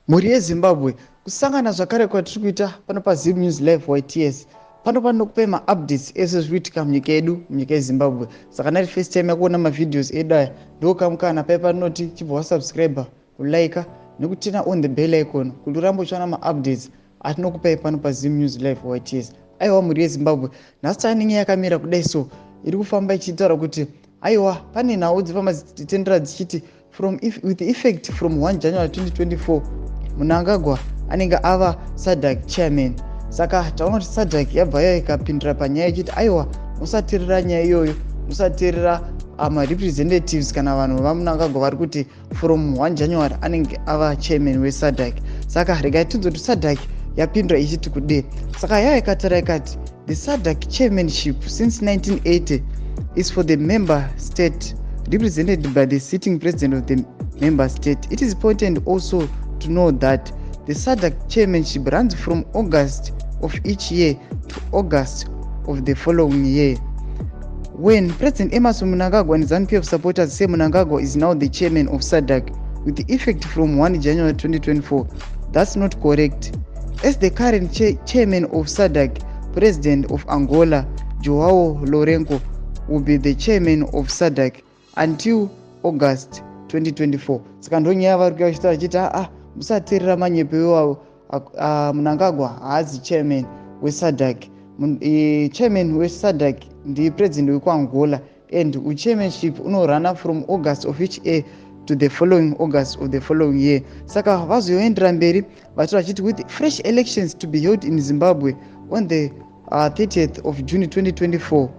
Mhuri yeZimbabwe, kusangana zvakare kwatiri kuita pano paZim News Live YTS. Pano panokupai maupdates ese zviri kuitika munyika yedu, munyika yeZimbabwe. Saka nari first time yakuona mavideos edu aya, ndokamukana pai panoti chibva wasubscribe, kulike nekuturn on the bell icon kuti urambe uchiwana maupdates atinokupai pano paZim News Live YTS. Aiwa, mhuri yeZimbabwe, nhasi taane nyaya yakamira kudai, so iri kufamba ichitaura kuti aiwa, pane nhau dzifamba dzichitendera dzichiti from if, with effect from 1 January 2024, Mnangagwa anenge ava SADC chairman. Saka taona kuti SADC yabva yayo ikapindura panyaya ichiti aiwa, musateerera nyaya iyoyo, musateerera marepresentatives kana vanhu vaMnangagwa vari kuti from 1 January anenge ava chairman weSADC. Saka regai tinzwe kuti SADC yapindura ichiti kudei. Saka yaya ikataura ikati the SADC chairmanship since 1980 is for the member state represented by the sitting president of the member state. It is important also to know that the SADC chairmanship runs from August of each year to August of the following year. When President Emmerson Mnangagwa and ZANU-PF supporters say Mnangagwa is now the chairman of SADC with effect from 1 January 2024, that's not correct. As the current chairman of SADC, President of Angola, Joao Lourenco, will be the chairman of SADC until August 2024. Saka ndonyaya vari kuya vachitaura vachiti aa, musateerera manyepo iwawo. Mnangagwa haazi chairman weSADC. Chairman weSADC ndipresident wekuAngola, and uchairmanship unorana from August of each year to the following August of the following year. Saka vazoendera mberi vachitaura vachiti with fresh elections to be held in Zimbabwe on the 30th of June 2024,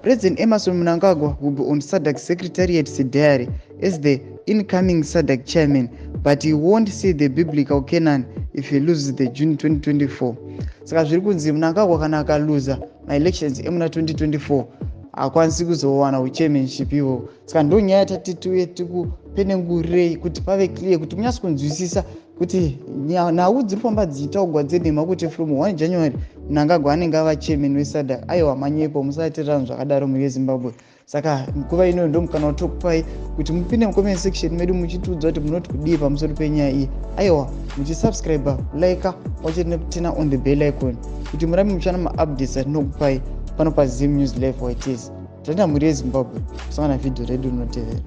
President Emmerson Mnangagwa will be on SADC Secretariat's diary as the incoming SADC chairman, but he won't see the biblical Canaan if he loses the June 2024. Saka zviri kunzi Mnangagwa kana akaluza maelections emuna 2024, haakwanisi kuzowana uchairmanship ihwohwo. Saka ndo nyaya tati tiuye tikupenengurirei kuti pave clear, kuti munyatso kunzwisisa kuti nhau dziri kufamba dzichitaugwa dzenhema kuti from 1 January Mnangagwa anenge ava chairman weSADC, aiwa, manyepo. Musateerera zvakadaro, mhuri yeZimbabwe. Saka nguva inoyo ndo mukana watokupai kuti mupinde mucomment section medu muchitiudza kuti munoti kudii pamusoro penyaya iyi. Aiwa, muchisubscribe, like, wachete nekuturn on the bell icon kuti murambe muchiwana maupdates atinokupai pano paZim News Live YTS. Tanda, mhuri yeZimbabwe, kusangana vhidhio redu rinotevera.